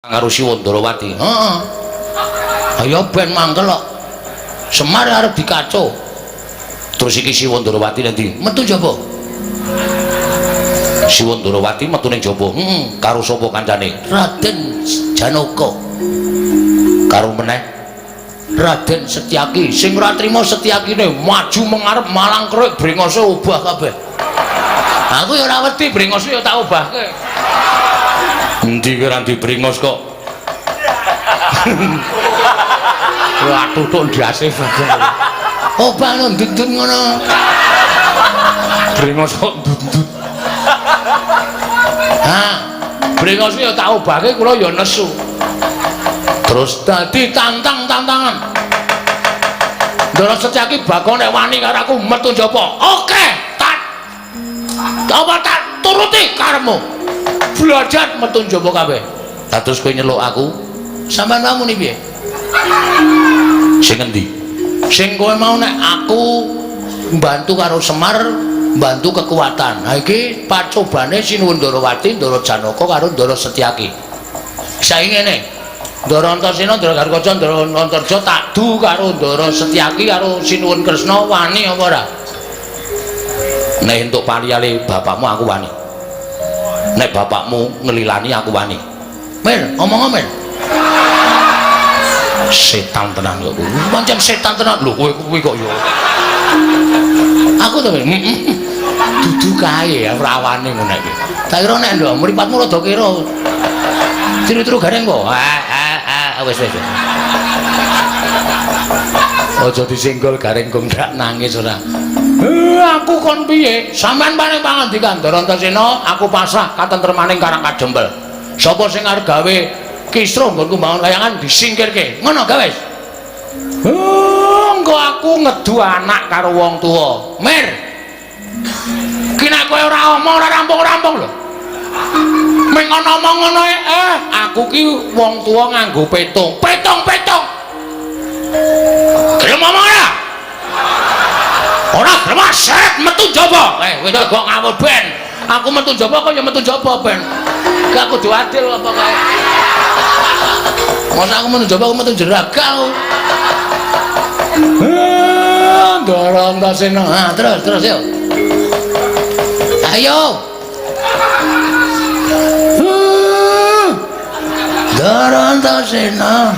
Karo Siwa Ndarawati. Heeh. Ayo ben mangkel kok. Semar arep dikaco. Terus iki Siwa Ndarawati nanti metu jaba. Siwa Ndarawati metu ning jaba. Heeh, karo sapa kancane? Raden Janaka. Karo meneh Raden Setyaki. Sing ora trima Setyakine maju mengarep malang krek brengose obah kabeh. Aku ya ora wedi brengose ya tak obahke. Endi kowe ora dibrengos kok. Wah tutuk ndase bagong. Obah no ndut-ndut ngono. Brengos kok ndut-ndut. Hah, brengos ya tak obahke kula ya nesu. Terus dadi tantang-tantangan. Ndara Setyaki bakal nek wani karo aku metu njaba. Oke, tak apa tak turuti karepmu. Belajar metu njaba kabeh. Lah terus kowe nyeluk aku, sampean wae muni piye? Sing endi? Sing kowe mau nek aku mbantu karo Semar, mbantu kekuatan. Ha iki pacobane Sinuwun Ndarawati, Ndara Janaka karo Ndara Setyaki. Saiki ngene. Ndara Antasena, Ndara Garukaca, Ndara Antarja tak du karo Ndara Setyaki karo Sinuwun Kresna wani apa ora? Nek entuk paliyale bapakmu aku wani. Nek bapakmu ngelilani aku wani. Mir, omong Mir. Setan tenan kok kowe. Pancen setan tenan. Lho kowe kuwi kok ya. Aku to, dudu kae ora wani ngono iki. Tak kira nek ndok mripatmu rada kira. Tiru-tiru gareng kok. Wis wis. Aja disenggol gareng kok ndak nangis ora. Aku kon piye? Sampeyan paring pangandikan Ndara Antasena, aku pasrah katentremaning Karang Kadempel. Sapa sing arep gawe kisruh nggonku mbangun kayangan disingkirke. Ngono ga wis? Engko aku ngedu anak karo wong tuwa. Mir. Ki nek kowe ora omong ora rampung-rampung lho. Ming ana omong ngono aku ki wong tuwa nganggo petung. Petung-petung. Gelem omong ora? Ora gelem set metu njaba. Wis kok ngawur ben. Aku metu njaba kok ya metu njaba ben. Gak kudu adil apa kae. Masa aku metu njaba aku metu jeraga aku. Ndara Antasena. Ha terus terus yo. Ayo. Ndara Antasena.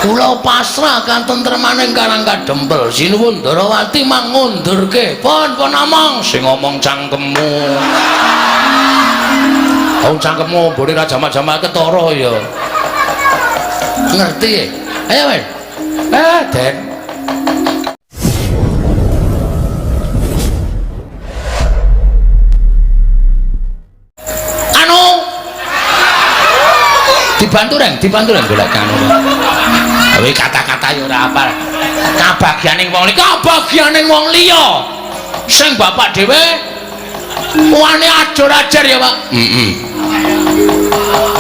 Kula pasrah katentremaning Karang Kadempel. Sinuwun Ndarawati mangundurke. Pun pun omong sing ngomong cangkemmu. Wong cangkemmu mbone ra jamak-jamak ketara ya. Ngerti? Ayo, Men. Den. Anu dibantu reng, dibantu reng golek anu. Kowe kata-kata ya ora apal. Kabagyaning wong liya, kabagyaning wong liya. Sing bapak dhewe wani ajur-ajar ya, Pak. Heeh.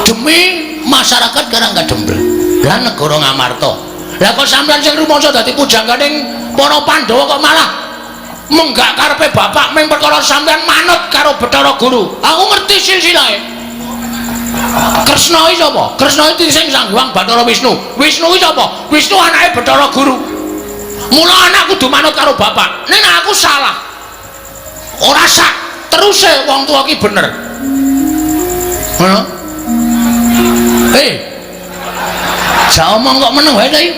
Demi masyarakat Karang Kadempel. Lah negara Ngamarta. Lah kok sampeyan sing rumangsa dadi pujangganing para Pandhawa kok malah menggak karepe bapak ming perkara sampeyan manut karo Bathara Guru. Aku ngerti silsilahe. Kresna iki sapa? Kresna iki sing Sang Hyang Bathara Wisnu. Wisnu iki sapa? Wisnu anake Bathara Guru. Mula anak kudu manut karo bapak. Nek aku salah. Ora sak teruse wong tuwa ki bener. Ngono? Jak omong kok meneng wae ta iki?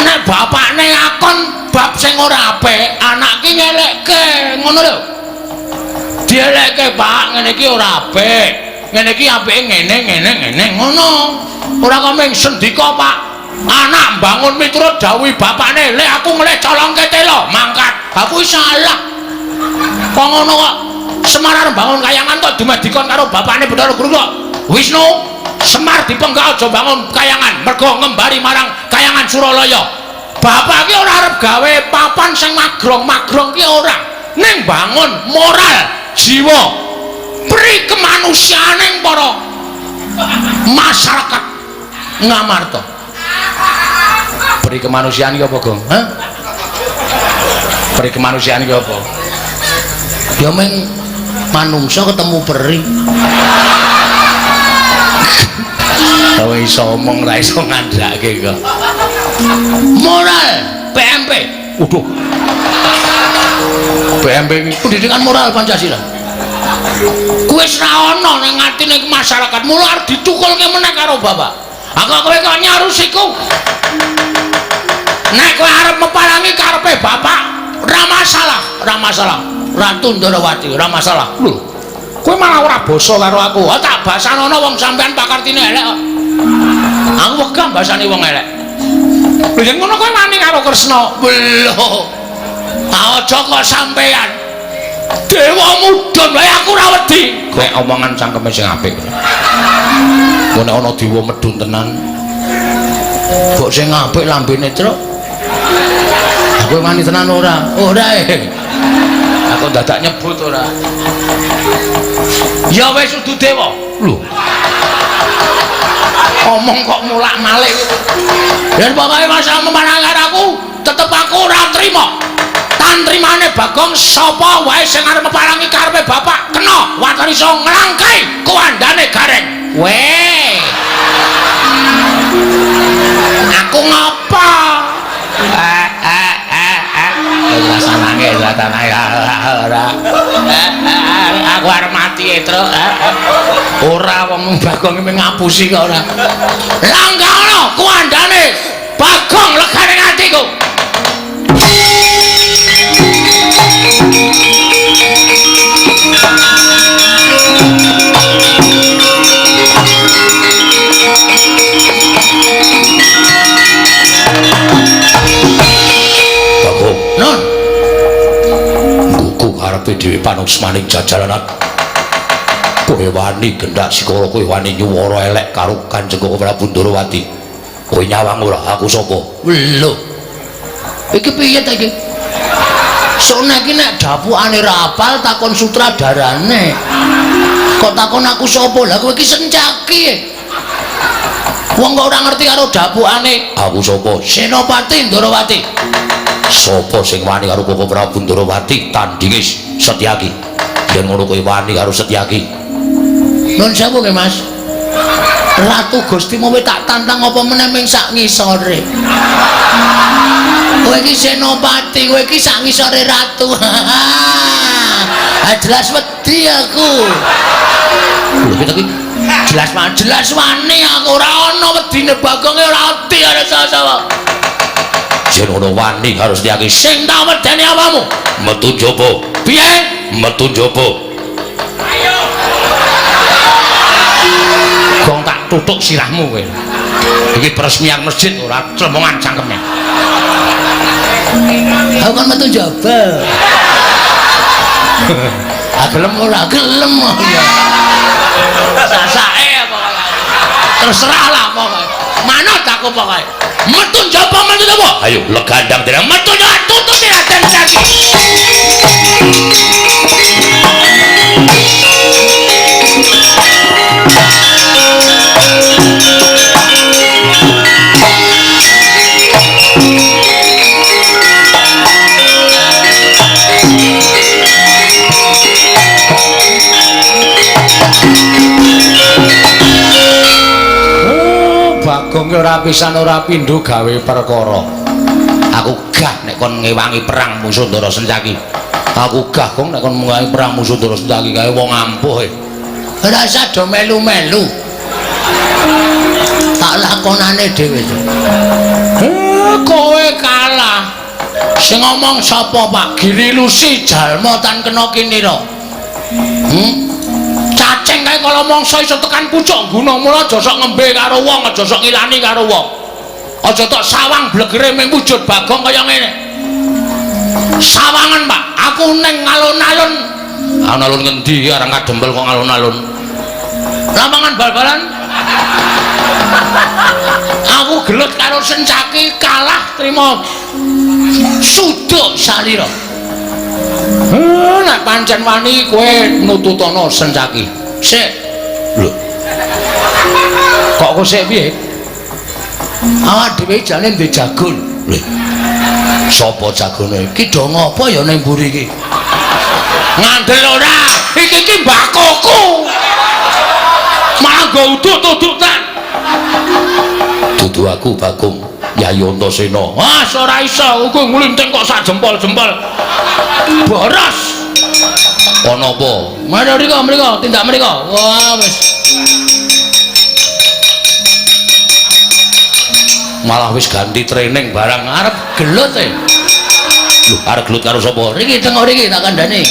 Nek bapakne ngakon bab sing ora apik, anak ki ngelekke, ngono lho. Dielekke, Pak, ngene iki ora apik. Ngene iki apike ngene ngene ngene ngono. Ora kok mung sendika, Pak. Anak mbangun miturut dawuhe bapakne, "Lek aku ngelih colongke telo, mangkat." Aku salah. Kok ngono kok Semar arep bangun kayangan kok dumedikon karo bapakne Bathara Guru kok. Wisnu, Semar dipenggak aja bangun kayangan, mergo ngembari marang kayangan Suralaya. Bapak ki ora arep gawe papan sing magrong-magrong ki ora. Ning bangun moral, jiwa, pri kemanusiaaning para masyarakat Ngamarta. Pri kemanusiaan ki apa, Gong? Hah? Pri kemanusiaan ki apa? Ya meng manungsa ketemu peri. Iso omong ra iso ngandhake kok. Moral PMP. Waduh. PMP iki pendidikan moral Pancasila. Kuwi wis ra ana ning atine masyarakat, mula arep dicukulke meneh karo bapak. Aku kowe kok nyarusiku. Nek kowe arep meparangi karepe bapak, ora masalah, ora masalah. Ratu Ndorowati, ora masalah. Lho, kowe malah ora basa karo aku. Ah tak basanono wong sampean pakartine elek kok. Aku wegah basane wong elek. Lho yen ngono kowe wani karo Kresna. Lho. Aja kok sampean. Dewa mudhun wae aku ora wedi. Kowe omongan cangkeme sing apik. Nek ana dewa medhun tenan. Kok sing apik lambene, Truk? Aku wani tenan ora? Ora e. Aku dadak nyebut ora. Ya wis udu dewa. Lho. Omong kok mulak-malik. Yen pokoke masalah memarang karo aku, tetep aku ora trima. Tantrimane Bagong sapa wae sing arep meparangi karepe bapak kena waton iso nglangkai kuwandane Gareng. Weh. Aku ngopo? Ora sanange, ora tanange ora. Aku arep mati, Truk. Ora wong Bagong iki ngapusi kok ora. Langgaono kuwandane Bagong legane atiku. Bagong, non. Nggugu karepe dhewe panuksmaning jajalanan. Kowe wani gendak sikara, kowe wani nyuwara elek karo Kanjeng Prabu Ndorowati. Kowe nyawang ora aku sapa? Lho. Iki piye ta iki? Sone iki nek dapukane ra apal takon sutradarane. Kok takon aku sapa? Lah kowe iki Sencaki. Wong kok ora ngerti karo dapukane. Aku sapa? Senopati Ndorowati. Sapa sing wani karo Koko Prabu Ndorowati tandinge Setyaki? Yen ngono kowe wani karo Setyaki. Nuwun sewu nggih, Mas. Ratu Gusti mau tak tantang apa meneh ming sak ngisore. Kowe iki senopati, kowe iki sak ngisore ratu. Ah jelas wedi aku. Lho iki jelas jelas wani aku ora ana wedine Bagonge ora wedi karo sapa-sapa. Yen ngono wani karo Setyaki sing tak wedeni awamu. Metu njaba. Piye? Metu njaba. Ayo. Gong tak tutuk sirahmu kowe. Iki peresmian masjid ora clemongan cangkeme. Aku kan metu njaba. Ah gelem ora gelem ya. Sasake pokoke. Terserah lah pokoke. Manut aku pokoke. Metu njaba, metu njaba. Ayo legandang dene metu njaba tututi Raden Setyaki. Bagong ora pisan ora pindho gawe perkara. Aku gah nek kon ngewangi perang musuh Ndara Sencaki. Aku gah gong nek kon ngewangi perang musuh Ndara Sencaki kae wong ampuh e. Ora usah do melu-melu. Tak lakonane dhewe. Kowe kalah. Sing ngomong sapa, Pak? Giri Lusi jalma tan kena kinira. Cacing kae kala mangsa iso tekan pucuk gunung, mula aja sok ngembe karo wong, aja sok ngilani karo wong. Aja tok sawang blegere ming wujud Bagong kaya ngene. Sawangan, Pak, aku ning alun-alun. Alun-alun ngendi arang kadempel kok alun-alun? Lapangan bal-balan. Aku gelut karo Sencaki kalah trima suduk salira. Nek pancen wani kowe nututono Sencaki. Sik. Lho. Kok kok sik piye? Awak dhewe jane ndek jagon. Lho. Sapa jagone? Iki do ngopo ya ning mburi iki? Ngandel ora? Iki iki mbakoku. Malah nggo udut-udutan. Dudu aku Bagong Yayi Antasena. Wah, ora iso, kuwi nglinting kok sak jempol-jempol. Boros. Ana apa? Mari mriko, mriko, tindak mriko. Wah, wis. Malah wis ganti training barang arep gelut e. Lho, arep gelut karo sapa? Riki tengok riki tak kandhani.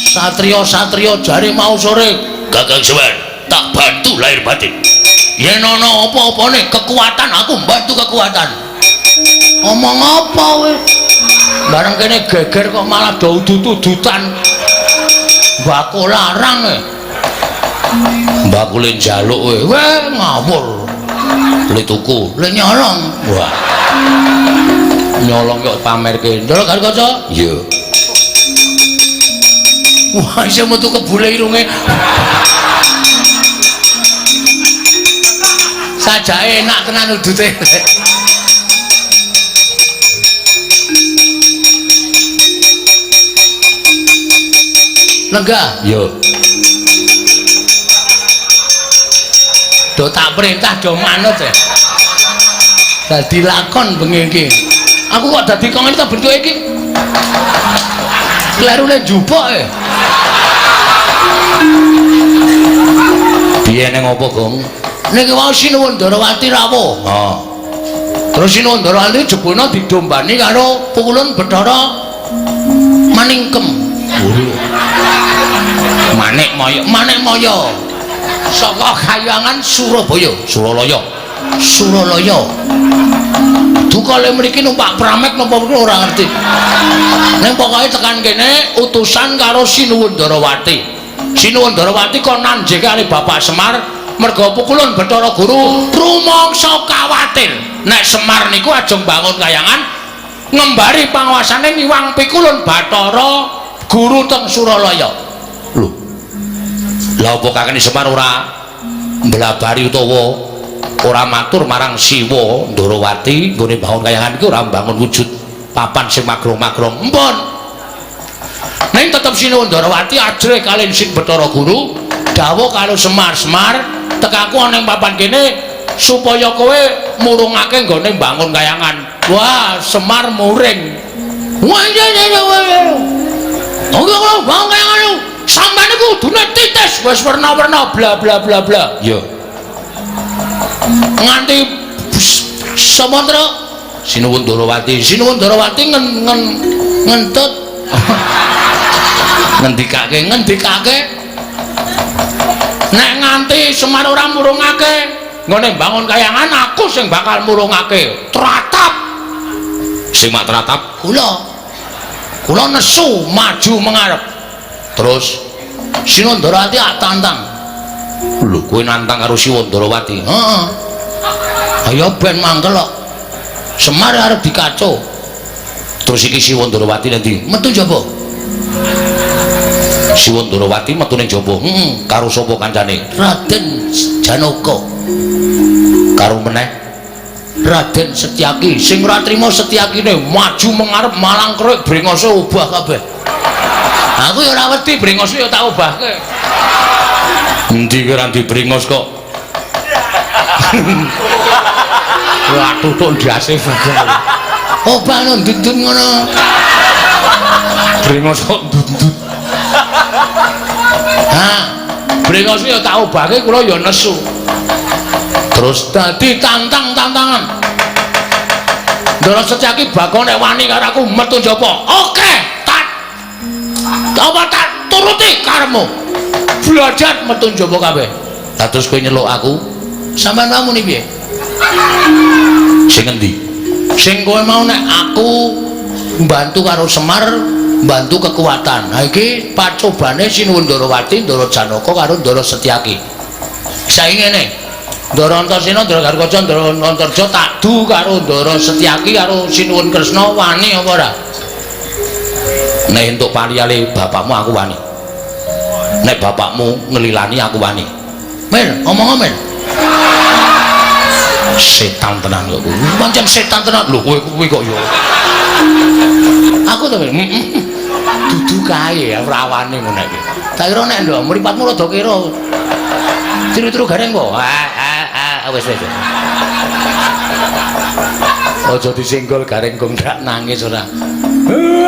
Satrio-satrio jare mau sore, Kakang Semar, tak bantu lahir batin. Yen ana apa-apane kekuatan aku bantu kekuatan. Omong apa kowe? Bareng kene geger kok malah do udut-udutan. Mbako larang e. Mbakule njaluk kowe. Weh ngawur. Le tuku, le nyolong. Wah. Nyolong kok pamerke. Ndelok karo kaca? Iya. Wah, isih metu kebule irunge. Sajake enak tenan udute. Lenggah? Iya. Do tak perintah do manut e. Dadi lakon bengi iki. Aku kok dadi kok ngene ta bentuke iki? Klerune njupuk e. Piye ning apa, Gong? Niki wau Sinuwun Ndarawati rawuh. Ha. Terus Sinuwun Ndarawati jebulna didombani karo pukulun Bathara Maningkem. Manik Maya, Manik Maya. Saka kayangan Surabaya, Suralaya. Suralaya. Duka le mriki numpak pramek napa ora ngerti. Ning pokoke tekan kene utusan karo Sinuwun Ndarawati. Sinuwun Ndarawati kon nanjeke karo Bapak Semar merga pukulun Bathara Guru rumangsa kawatir nek Semar niku ajeng bangun kayangan ngembari panguasane ngiwang pikulun Bathara Guru teng Suralaya. Lho. Lha apa kakene Semar ora mblabari utawa ora matur marang Siwa Ndarawati nggone bangun kayangan iki ora mbangun wujud papan sing magrong-magrong. Empun. Ning tetep Sinuwun Ndarawati ajrih kaliyan Sing Bathara Guru dawuh karo Semar, Semar tekaku ana ing papan kene supaya kowe murungake nggone mbangun kayangan. Wah, Semar muring. Wah, iya iya iya. Oke, bangun kayangan. Sampeyan iku kudune titis wis werna-werna bla bla bla bla. Iya. Nganti semontra Sinuwun Ndarawati, Sinuwun Ndarawati ngentut. Ngendikake, ngendikake. Nek nganti Semar ora murungake nggone bangun kayangan aku sing bakal murungake. Tratap. Sing mak tratap kula. Kula nesu maju mengarep. Terus Sinuwun Ndarawati ak tantang. Lho, kowe nantang karo Sinuwun Ndarawati? Heeh. Ayo ben mangkel kok. Semar arep dikaco. Terus iki Sinuwun Ndarawati nanti metu njaba. Sinuwun Ndarawati metu ning jaba. Heeh, karo sapa kancane? Raden Janaka. Karo meneh Raden Setyaki. Sing ora trima Setyakine maju mengarep malang krek brengose obah kabeh. Aku ya ora wedi brengose ya tak obahke. Endi kowe ora ndi brengos kok. Wah, tutuk ndase bagel. Obah no ndut-ndut ngono. Brengos kok ndut-ndut. Ha, brengos ya tak obahke kula ya nesu. Terus dadi tantang-tantangan. Ndara Setyaki bakal nek wani karo aku metu njaba. Oke, tak apa tak turuti karepmu. Belajar metu njaba kabeh. Lah terus kowe nyeluk aku, sampean wae muni piye? Sing endi? Sing kowe mau nek aku mbantu karo Semar, mbantu kekuatan. Ha iki pacobane Sinuwun Ndarawati, Ndara Janaka karo Ndara Setyaki. Saiki ngene. Ndara Antasena, Ndara Garukaca, Ndara Antarja tak du karo Ndara Setyaki karo Sinuwun Kresna wani apa ora? Nek entuk pariyale bapakmu aku wani. Nek bapakmu ngelilani aku wani. Mir, omong Mir. Setan tenan kok kowe. Pancen setan tenan. Lho kowe kuwi kok ya. Aku to dudu kae rawane ngono iki. Tak kira nek ndok mripatmu rada kira. Tiru-tiru Gareng po. Ah ah ah wis wis. Aja disenggol Gareng kok ndak nangis ora.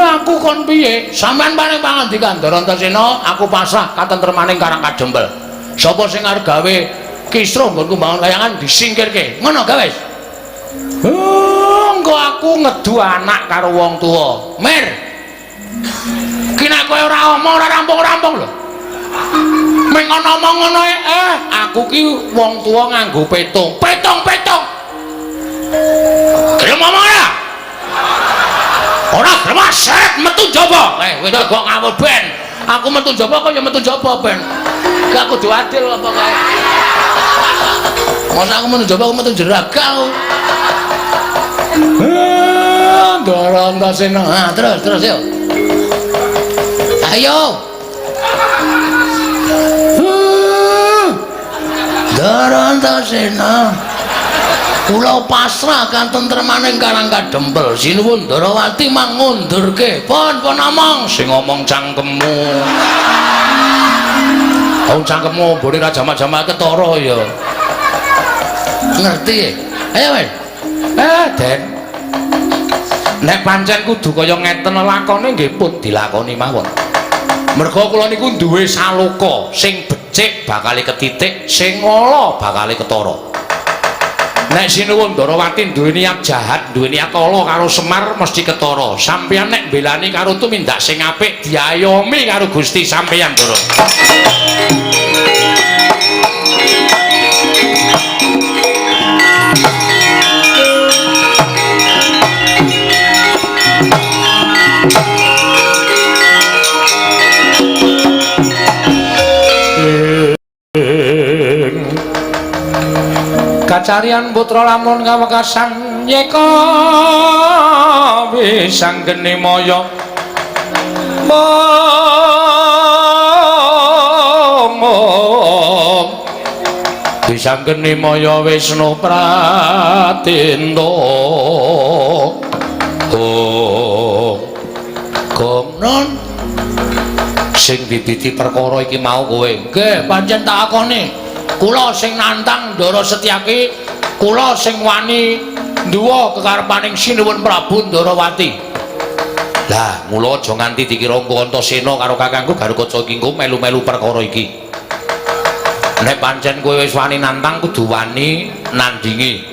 Aku kon piye? Sampeyan paring pangandikan Ndara Antasena, aku pasrah katentremaning Karang Kadempel. Sapa sing arep gawe kisruh nggonku mbangun layangan disingkirke. Ngono gawe wis. Engko aku ngedu anak karo wong tuwa. Mir. Ki nek kowe ora omong ora rampung-rampung lho. Meng ana omong ngono aku ki wong tuwa nganggo petung. Petung-petung. Gelem omong ora? Ora gelem seret metu njaba. Wis kok ngawur ben. Aku metu njaba kok ya metu njaba ben. Gak kudu adil apa kae. Masa aku metu njaba aku metu jeraga aku. Ndara Antasena. Ha, terus terus yo. Ayo. Ndara Antasena. Kula pasrah katentremaning Karang Kadempel. Sinuwun Ndarawati mangundurke. Pun pun omong sing ngomong cangkemmu. Wong cangkemmu mbone ra jamak-jamak ketara ya. Ngerti? Ayo wis. Den. Nek pancen kudu kaya ngeten lakone nggih pun dilakoni mawon. Merga kula niku duwe saloka sing becik bakale ketitik, sing ala bakale ketara. Nek Sinuwun Ndarawati duwe niat jahat, duwe niat ala karo Semar mesti ketara. Sampeyan nek mbelani karo tumindak sing apik diayomi karo Gusti sampeyan, Ndara. Kacarian putra lamun kawekasan yeka wisanggeni maya mong wisanggeni maya Wisnu Pratinta. Oh gongnon sing bibiti perkara iki mau kowe. Nggih, pancen tak akoni. Kula sing nantang Ndara Setyaki, kula sing wani nduwa kekarepaning Sinuwun Prabu Ndarawati. Lah, mula aja nganti dikira engko Antasena karo kakangku Garukaca iki engko melu-melu perkara iki. Nek pancen kowe wis wani nantang kudu wani nandingi.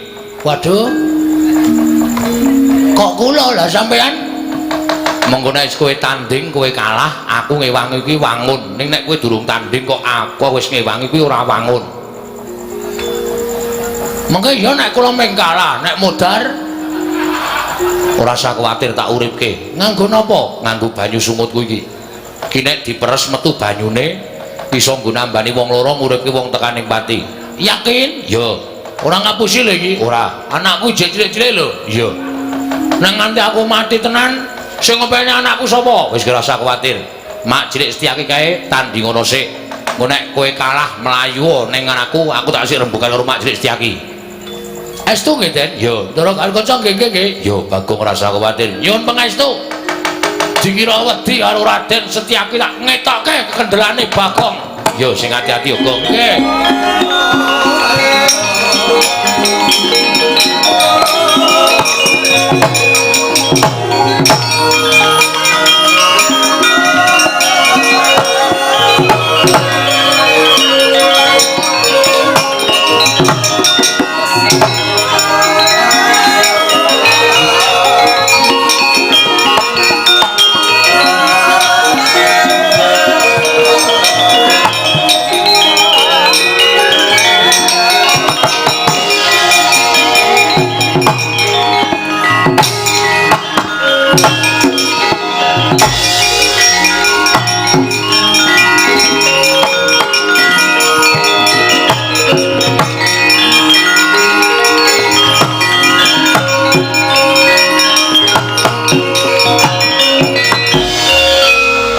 Waduh. Kok kula lah sampean? Monggo nek kowe tanding kowe kalah, aku ngewangi kuwi wangun. Ning nek kowe durung tanding kok aku wis ngewangi kuwi ora wangun. Mengko ya nek kula meng kalah, nek modar ora usah kuwatir tak uripke. Nganggo napa? Nganggo banyu sungutku iki. Ki nek diperes metu banyune iso nggo nambani wong loro nguripke wong tekaning pati. Yakin? Ya. Ora ngapusi lho iki. Ora. Anakku jek cilik-cilik lho. Iya. Nek nganti aku mati tenan sing ngopeni anakku sapa? Wis ora usah kuwatir. Mak cilik Setyaki kae tanding ngono sik. Engko nek kowe kalah mlayu ning anakku, aku tak sik rembugan karo Mak cilik Setyaki. Estu nggih, Den? Ya, Ndara Garukaca nggih nggih nggih. Ya, Bagong ora usah kuwatir. Nyuwun pangestu. Dikira wedi karo Raden Setyaki tak ngetokke kekendelane Bagong. Ya, sing ati-ati ya, Gong. Nggih.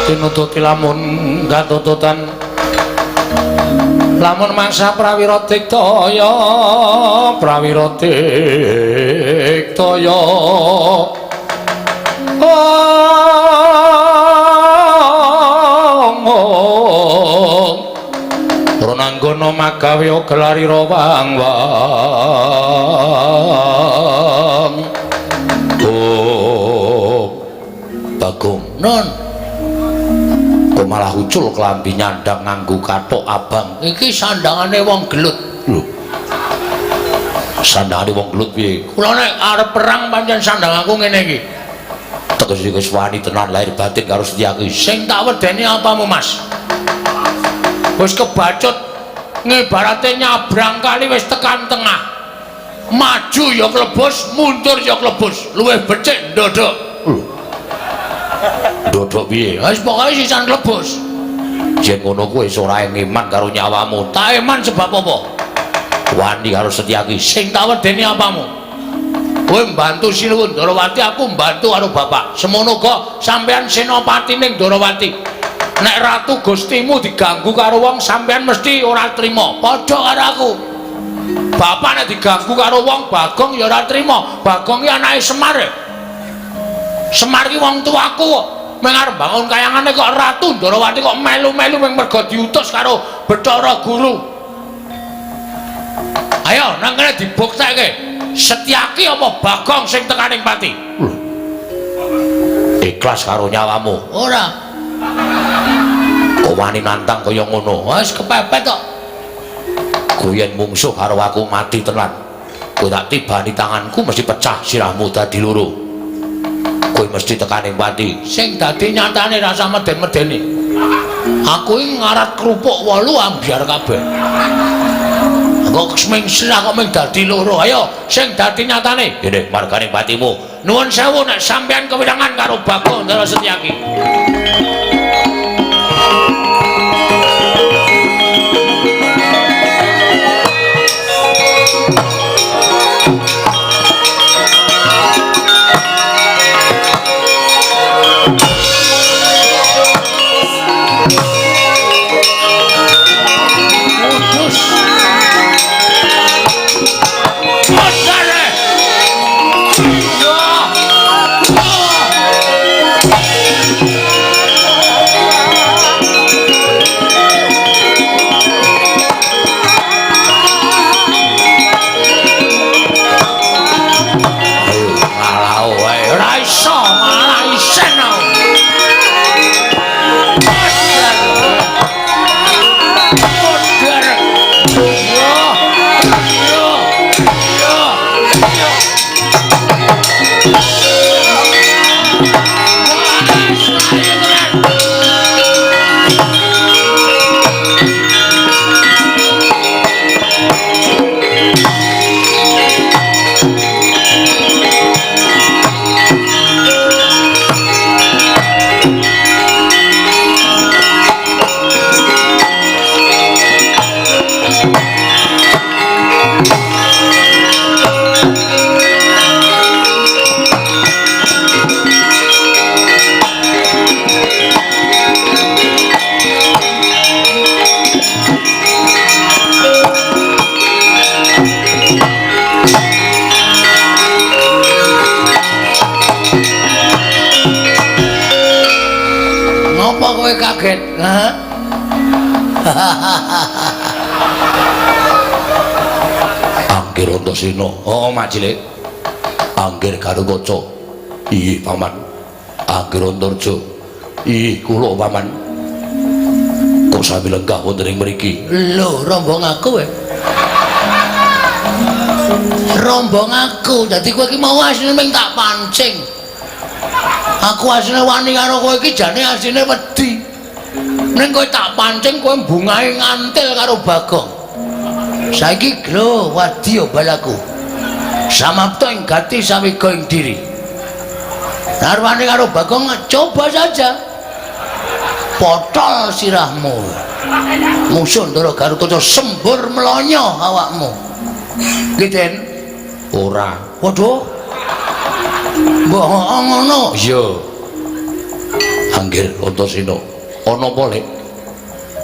Tinututi lamun katututan lamun mangsa prawira diktaya prawira diktaya ong ronangga Anggana magawe gelarira wang-wang. Oh. Bagong, non. Kok malah ucul klambi nyandang nganggo kathok abang. Iki sandangane wong gelut. Lho. Sandangane wong gelut piye? Kula nek arep perang pancen sandang aku ngene iki. Tegese wis wani tenan lahir batin karo Setyaki. Sing tak wedeni apamu, Mas? Wis kebacut ngibarate nyabrang kali wis tekan tengah. Maju ya klebus, mundur ya klebus. Luwih becik ndodok. Lho. Ndodok piye? Wis pokoke sisan klebus. Yen ngono kuwi wis ora eman karo nyawamu. Tak eman sebab apa? Wani karo Setyaki. Sing tak wedeni apamu? Kowe mbantu Sinuwun Ndorowati, aku mbantu karo bapak. Semono uga sampeyan senopati ning Ndorowati. Nek ratu Gustimu diganggu karo wong, sampeyan mesti ora trima. Padha karo aku. Bapak nek diganggu karo wong, Bagong ya ora trima. Bagong ki anake Semar. Semar ki wong tuaku kok. Meng arep bangun kayangane kok Ratu Ndorowati kok melu-melu meng mergo diutus karo Bathara Guru. Ayo nang kene dibuktekke. Setyaki apa Bagong sing tekaning pati? Lho. Ikhlas karo nyawamu? Ora. Kok wani nantang kaya ngono? Wis kepepet kok. Kowe yen mungsuh karo aku mati tenan. Kowe tak tibani tanganku mesti pecah sirahmu dadi loro. Kowe mesti tekaning pati. Sing dadi nyatane rasa meden-medeni. Aku iki ngarat kerupuk 8 ambyar kabeh. Kok ming sirah kok ming dadi loro. Ayo sing dadi nyatane. Ngene margane patimu. Nuwun sewu nek sampeyan kewirangan karo Bagong Ndara Setyaki. Kaget, ha? Anggir Antasena, oh Mak Cilik. Anggir Garukaca. Iya paman. Anggir Antarja. Iya kula paman. Kok sami lenggah wonten ing mriki? Lho, rombong aku eh. Rombong aku. Dadi kowe iki mau asline mung tak pancing. Aku asline wani karo kowe iki jane asline wedi. Ning kowe tak pancing kowe bungahe ngantil karo Bagong. Saiki glo wadya balaku. Samapta ing gati sawiga ing diri. Narwane karo Bagong coba saja. Potol sirahmu. Musuh Ndara Garukaca sembur mlonyo awakmu. Nggih, Den? Ora. Waduh. Mbok ngono. Iya. Anggir Antasena. Ana apa, Lek?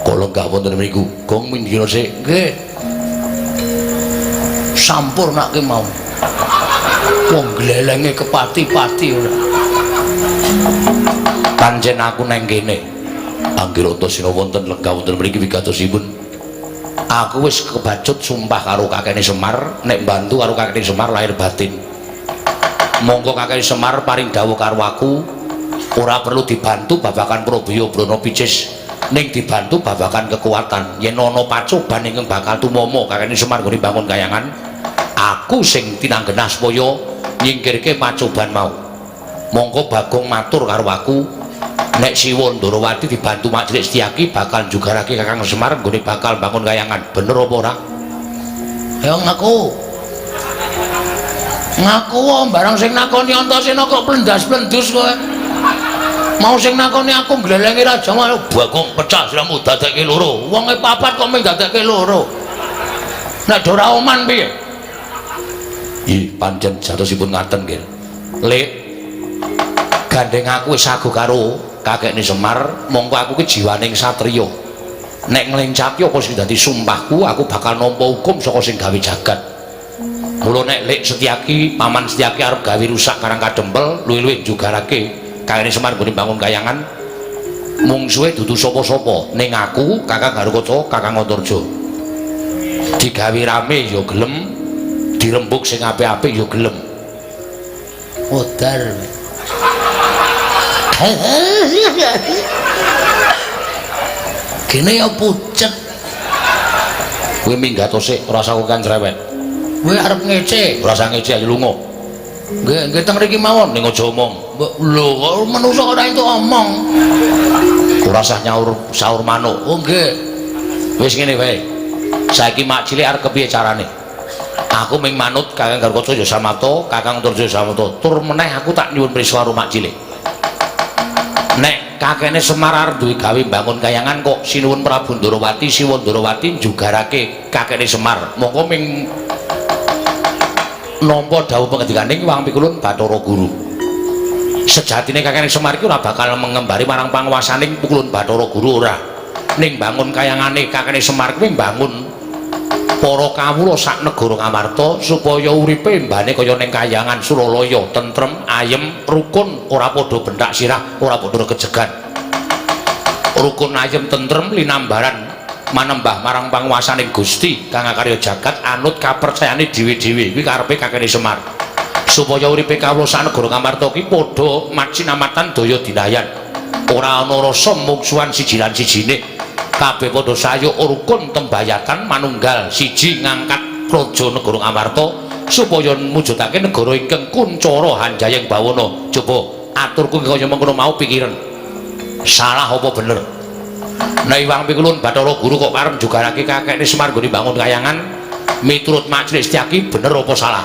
Kok lenggah wonten mriku? Gong minggir sik. Nggih. Sampurnake mau. Wong glelenge kepati-pati ora. Pancen aku neng kene. Anggir Antasena wonten lenggah wonten mriki wigatosipun. Aku wis kebacut sumpah karo kakekne Semar, nek bantu karo kakekne Semar lahir batin. Monggo kakekne Semar paring dawuh karo aku, ora perlu dibantu babagan Probaya Brana Picis, ning dibantu babagan kekuatan. Yen ana pacoban ingkang bakal tumama kakekne Semar nggone bangun kayangan, aku sing tinanggenah supaya nyingkirke pacoban mau. Monggo Bagong matur karo aku, nek Siwa Ndorowati dibantu Mak Cilik Setyaki bakal njugarake Kakang Semar nggone bakal bangun kayangan. Bener apa ora? Ya ngaku. Ngaku wae barang sing nakoni Antasena kok plendas-plendus kowe. Mau sing nakoni aku nglelengi raja mau Bagong pecah siramu dadekke loro. Wonge papat kok mung dadekke loro. Nek ora oman piye? Ih, pancen jatosipun ngaten nggih. Lek gandeng aku wis sago karo kakekne Semar, mongko aku ki jiwaning satriya. Nek nglencati apa sing dadi sumpahku, aku bakal nampa hukum saka sing gawe jagat. Mula nek Lek Setyaki, Paman Setyaki arep gawe rusak Karang Kadempel, luwih-luwih njugarake kakekne Semar nggone bangun kayangan, mungsuhe dudu sapa-sapa, ning aku, Kakang Garukaca, Kakang Antarja. Digawe rame ya gelem, dirembug sing apik-apik ya gelem. Modar. Gene ya pucet. Kowe minggat sik, ora usah kan cerewet. Kowe arep ngece, ora usah ngece ayo lunga. Nggih, nggih teng mriki mawon ning aja omong. Lho, kok manungsa ora entuk omong. Ora usah nyaur saur manuk. Oh nggih. Wis ngene wae. Saiki Mak Cilik arep kepiye carane? Aku ming manut Kakang Garukaca ya Samata, Kakang Antarja ya Samata. Tur meneh aku tak nyuwun prisa karo Mak Cilik. Nek kakekne Semar arep duwe gawe bangun kayangan kok Sinuwun Prabu Ndorowati, Siwa Ndorowati njugarake kakekne Semar. Monggo ming nampa dawuh pangendikaning Wang Pikulun Bathara Guru. Sejatine kakekne Semar iki ora bakal mengembari marang panguwasaning Pikulun Bathara Guru ora. Ning bangun kayangane kakekne Semar kuwi mbangun para kawula sak negara Ngamarta supaya uripe mbane kaya ning kayangan Suralaya, tentrem, ayem, rukun, ora padha benthak sirah, ora padha regejegan. Rukun, ayem, tentrem linambaran manembah marang panguwasaning Gusti kang akarya jagat anut kapercayane dhewe-dhewe. Kuwi karepe kakekne Semar. Supaya uripe kawula sak negara Ngamarta ki padha macinamatan daya dinayan. Ora ana rasa mungsuhan siji lan sijine. Kabeh padha sayuk rukun tembayatan manunggal siji ngangkat praja negara Ngamarta supaya mujudake negara ingkang kuncara hanjayeng bawana. Coba aturku kaya mengkono mau pikiran. Salah apa bener? Nek Iwang Pikulun Bathara Guru kok karep njugarake kakekne Semar nggone bangun kayangan miturut Mak Cilik Setyaki bener apa salah?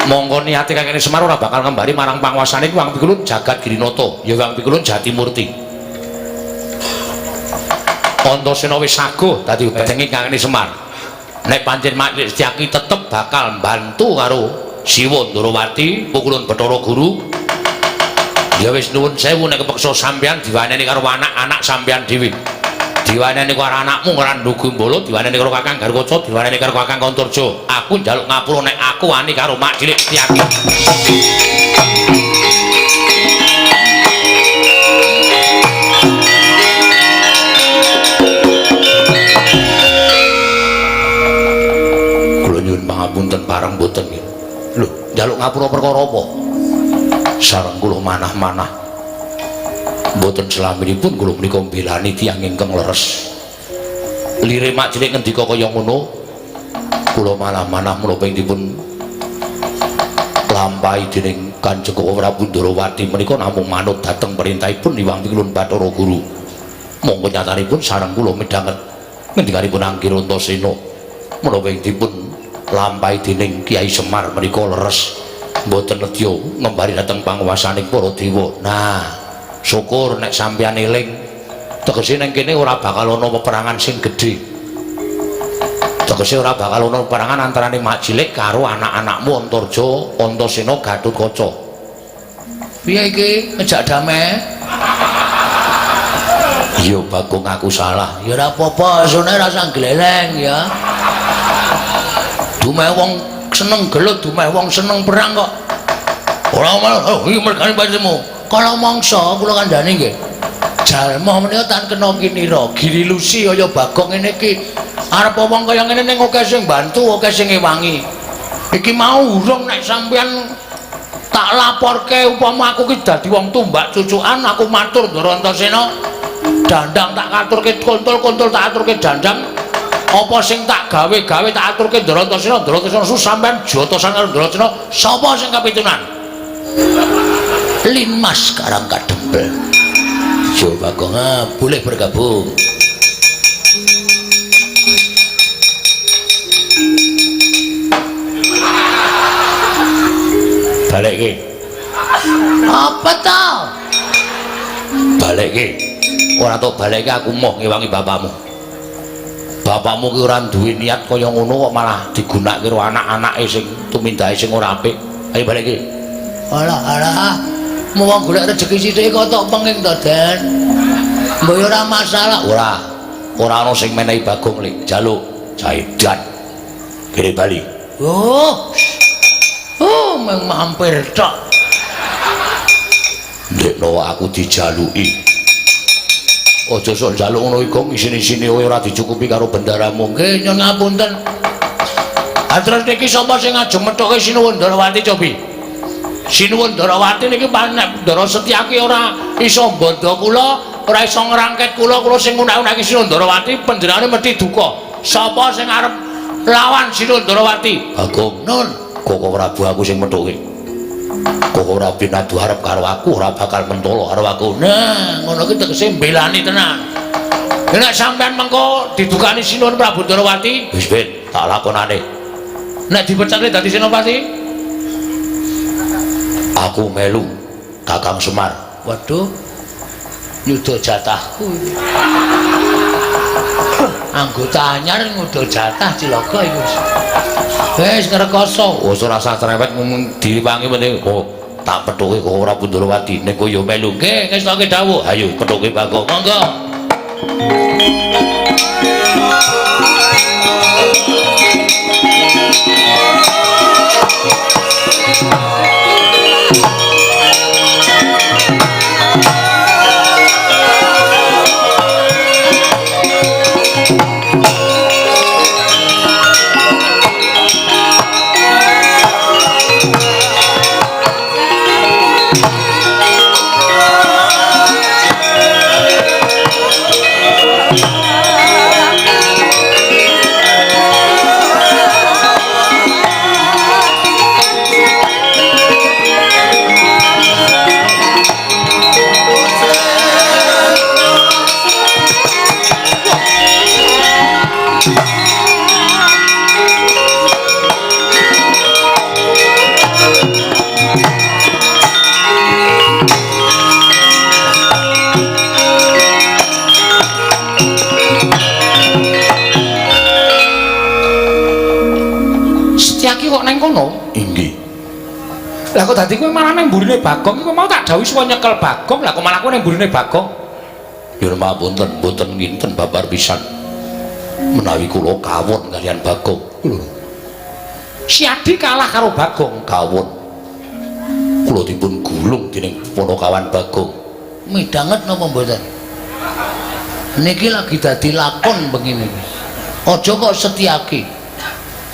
Monggo niate kakekne Semar ora bakal ngembari marang panguwasane Iwang Pikulun Jagat Girinata, ya Iwang Pikulun Jatimurti. Antasena wis saguh dadi bedenge kakekne Semar. Nek pancen Mak Cilik Setyaki tetep bakal mbantu karo Siwa Ndorowati, Pukulun Bathara Guru. Ya wis nuwun sewu nek kepeksa sampeyan diwaneni karo anak-anak sampeyan dhewe. Diwaneni karo anakmu Randhu Gumbala, diwaneni karo Kakang Garukaca, diwaneni karo Kakang Antarja. Aku njaluk ngapura nek aku wani karo Mak Cilik Setyaki. Kula nyuwun pangapunten pareng mboten nggih. Lho, njaluk ngapura perkara apa? Sareng kula manah-manah. Mboten selaminipun kula menika mbelani tiyang ingkang leres. Lire Mak Cilik ngendika kaya ngono, kula manah-manah menapa ing dipun lampahi dening Kanjeng Prabu Ndorowati menika namung manut dhateng perintahipun Hyang Pikulun Bathara Guru. Monggo nyatanipun sareng kula midhanget ngendikanipun Angger Antasena menapa ing dipun lampahi dening Kyai Semar menika leres. Mboten nedya ngembari dhateng panguwasaning para dewa. Nah, syukur nek sampeyan eling. Tegese ning kene ora bakal ana peperangan sing gedhe. Tegese ora bakal ana peperangan antarane Mak Cilik karo anak-anakmu Antarja, Antasena, Gatotkaca. Piye iki ngejak damai? Iya Bagong aku salah. Ya ora apa-apa, sone ora usah gleleng ya. Dumeh wong seneng gelut, dumeh wong seneng perang kok. Ora malah oh iki mergane pancemu. Kala mangsa kula kandhani nggih. Jalma menika tan kena kinira, giri lusi kaya Bagong ngene iki. Arep wong kaya ngene ning akeh sing bantu, akeh sing ngewangi. Iki mau urung nek sampeyan tak laporke upama aku ki dadi wong tumbak cucukan, aku matur Ndara Antasena. Dandang tak katurke kontol-kontol tak aturke dandang. Apa sing tak gawe-gawe tak aturke Ndara Antasena, Ndara Antasena sampeyan jotosan karo Ndara Antasena, sapa sing kapitunan? Linmas Karang Kadempel. Yo Bagong, boleh bergabung. Balekke. Apa ta? Balekke. Ora tok balekke aku moh ngewangi bapakmu. Bapakmu ki ora duwe niat kaya ngono kok malah digunakake karo anak-anake sing tumindake sing ora apik. Ayo balekke. Alah alah. Wong golek rejeki sithik kok tok penging to, Den. Mbok ya ora masalah. Ora. Ora ana sing menehi Bagong lek jaluk jaidan. Kene bali. Oh. Oh, mung mampir tok. Ndekno aku dijaluki. Aja sok njaluk ngono iku isin-isine ora dicukupi karo bendaramu. Nggih, nyun ngapunten. Ha terus niki sapa sing ajeng methuke Sinuwun Ndarawati cobi? Sinuwun Ndarawati niki nek Ndara Setyaki ora iso mbandha kula, ora iso ngrangket kula, kula sing ngunak-unaki Sinuwun Ndarawati panjenengane mesti duka. Sapa sing arep lawan Sinuwun Ndarawati? Bagong. Nun, Koko Prabu aku sing methuke. Koko Prabu nadu arep karo aku ora bakal mentolo karo aku. Nah, ngono ki tegese mbelani tenan. Nek sampean mengko didukani Sinuwun Prabu Ndarawati, wis ben tak lakonane. Nek dipecate dadi senopati, aku melu Kakang Semar. Waduh, nyuda jatahku. Anggota anyar nyuda jatah cilaka iku. Wis ngrekoso. Wis ora usah cerewet ngomong diwangi penting. Oh, tak pethuke kok ora Ndrawati ning kowe ya melu. Nggih, ngestoke dawuh. Ayo pethuke Bagong. Monggo. Lah kok dadi kowe malah nang mburine Bagong iku mau tak dawuhi suwa nyekel Bagong, lah kok malah kowe nang mburine Bagong. Ya mapunten, mboten nginten babar pisan. Menawi kula kawon kaliyan Bagong. Lho. Siadi kalah karo Bagong, kawon. Kula dipun gulung dening Panakawan Bagong. Midhanget napa mboten? Niki lagi dadi lakon begini. Aja kok Setyaki.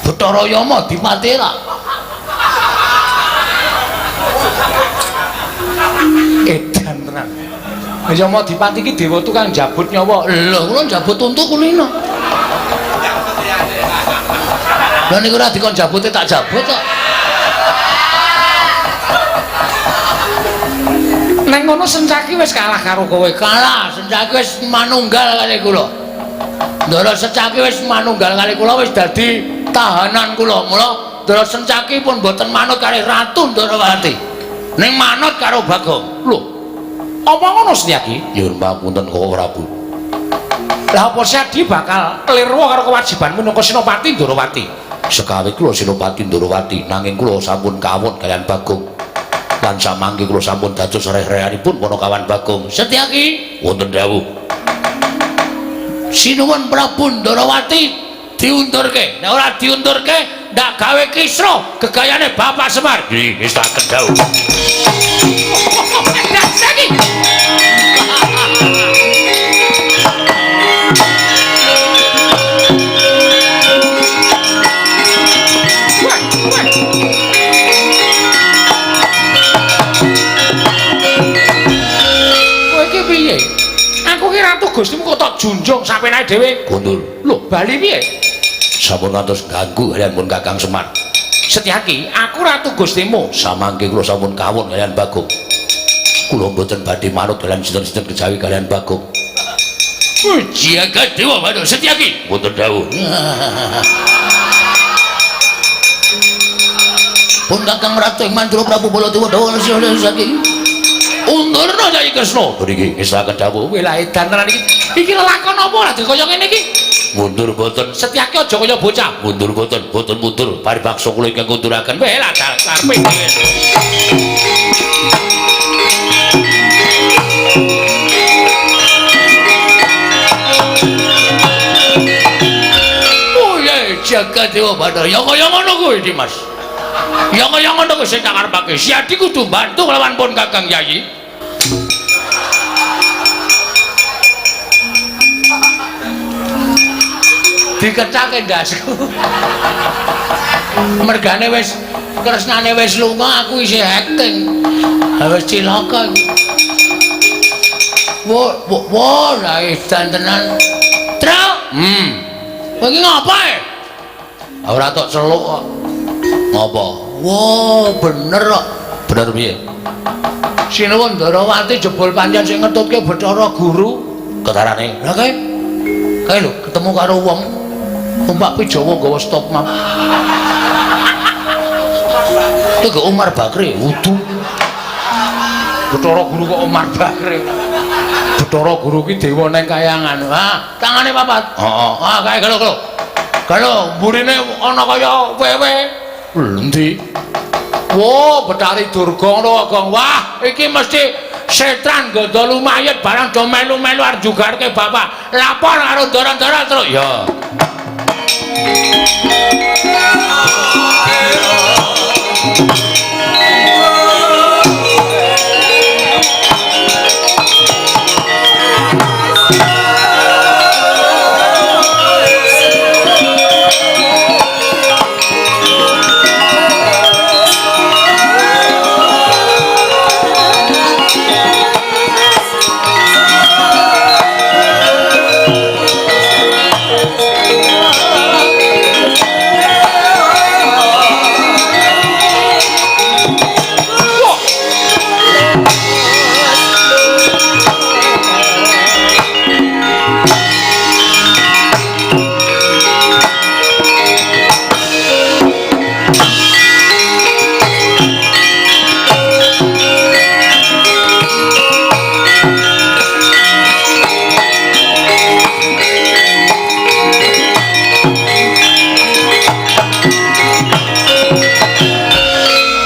Bathara Yama dipati ra. Edan tenan. Yama dipati iki dewa tukang jabut nyawa. Lho, kula njabut untu kulino. Lha niku ora dikon jabute tak jabut kok. Neng ngono Sencaki wis kalah karo kowe. Kalah, Sencaki wis manunggal kali kula. Ndara Sencaki wis manunggal kali kula wis dadi tahanan kula. Mula Ndara Sencaki pun mboten manut kali Ratu Ndarawati. Ning manut karo Bagong. Lho, apa ngono Setyaki? Nyuwun pamunten Koko Prabu. Lah apa Setyaki bakal klirwa karo kewajibanmu minangka Senopati Ndarawati? Sekawe kula Senopati Ndarawati, nanging kula sampun kawon kaliyan Bagong. Lan samangke kula sampun dados reh-rehanipun Panakawan Bagong. Setyaki, wonten dawuh. Sinuwun Prabu Ndarawati diundurke. Nek ora diundurke, ndak gawe kisruh gegayane Bapak Semar. Nggih, ngestaken dawuh. Setyaki. junjung sapenake dhewe. Kundur. Lho, bali piye? Sampun ngantos ganggu kalian pun Kakang Semar. Setyaki, aku ratu Gustimu. Samangke kula sampun kawon kalian Bagong. Kula mboten badhe manut kalian sinten-sinten kejawi kalian Bagong. Jagat Dewa Batara Setyaki. Mboten dawuh. Pun Kakang Ratu ing Mandura Prabu Baladewa dawuh Setyaki. Undurna Kyai Kresna. Mriki ngestakaken dawuh. Wela edan tenan iki. Iki lelakon apa ora kaya ngene iki? Mundur mboten. Setyaki aja kaya bocah. Mundur mboten, mboten mundur. Paribaksa kula ingkang kunduraken. Wela karepe dhewe. Oh ya, Jagat Dewa Batara. Ya kaya ngono kuwi, Dimas. Ya kaya ngono kuwi sing tak karepake. Siadi kudu bantu lawan pun Kakang Yayi. Dikecake ndasku. Mergane wis kresnane wis lunga, aku isih acting. Ha wis cilaka iku. Wo wo lah edan tenan. Tru. Kowe iki ngapa e? Ora tok celuk kok. Ngapa? Wo, bener kok. Bener piye? Sinuwun Ndarawati jebul pancen sing ngetutke Bathara Guru. Ketarane. Lah kae. Kae lho ketemu karo wong numpak Pijawa nggawa stop map. Iku Umar Bakri wudu. Bathara Guru kok Umar Bakri. Bathara Guru ki dewa nang kayangan. Ha, tangane papat. Heeh. Ah, kae galo galo. Galo mburine ana kaya wewe. Endi? Wo, Bathari Durga ngono kok. Wah, iki mesti setran gandha lumayet barang do melu-melu arep jugarke bapak. Lapor karo ndara-ndara terus. Ya.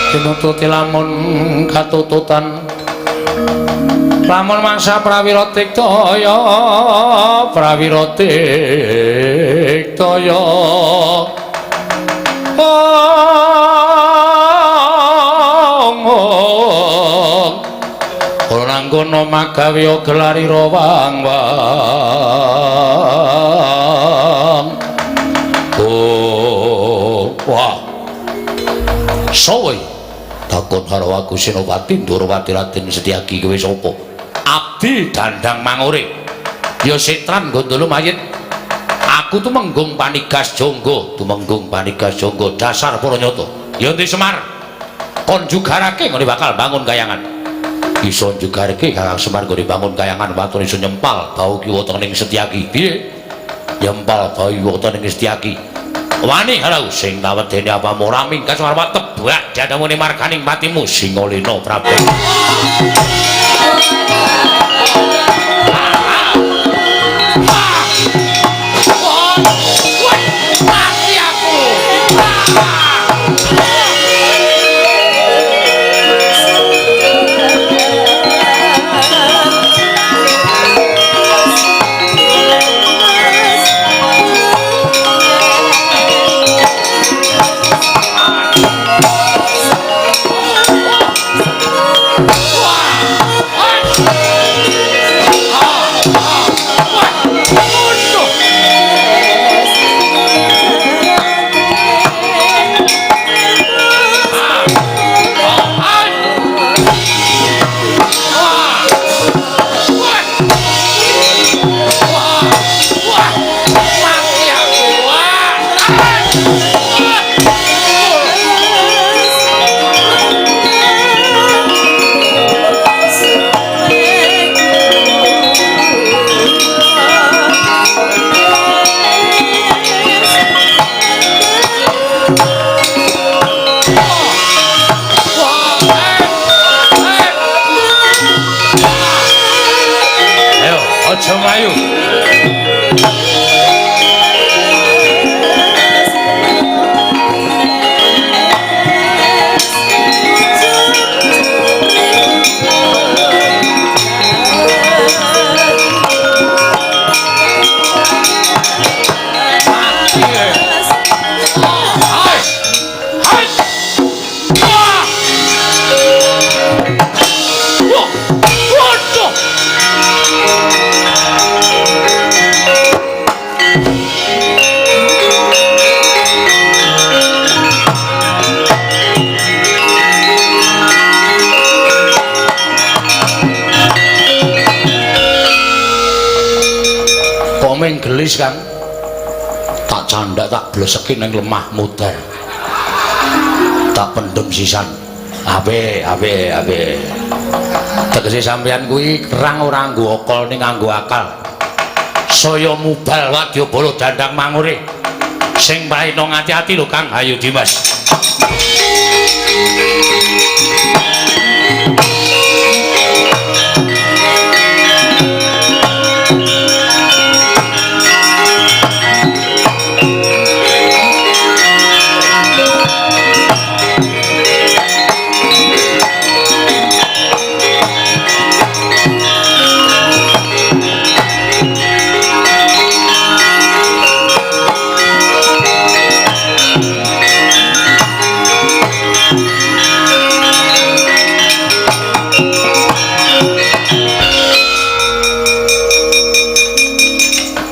Tinututi lamun katututan lamun mangsa prawira tiktaya prawira tiktaya ora nanggono magawe gelari rawang wang. Oh wah sowe takon karo aku Senopati Ndorowati Raden Setyaki kowe sapa? Abdi Dandang Mangure. Ya setran gondolo mayit. Aku tumenggung panigas jonggo, tumenggung panigas jonggo dasar para nyata. Ya ndi Semar? Kon jugarake nggone bakal bangun kayangan. Iso jugarake Kakang Semar nggone bangun kayangan waton iso nyempal bau kiwa tengening Setyaki. Piye? Nyempal bau kiwa tengening Setyaki. Wani halau sing tawedene apamu ora minggat Semar tebak jadamune marganing patimu Singalena Prabu. Mati aku. Hai. Hai. Wah. Wah. Waduh. Komeng gelis, Kang. Tak candak tak bleseki ning lemah mudar. Tak pendem sisan. Ape, ape, ape. Tegese sampeyan kuwi kerang ora nganggo akal ning nganggo akal. Saya mubal wadyabala dandang mangure. Sing praina ngati-ati lho Kang. Ayo Dimas.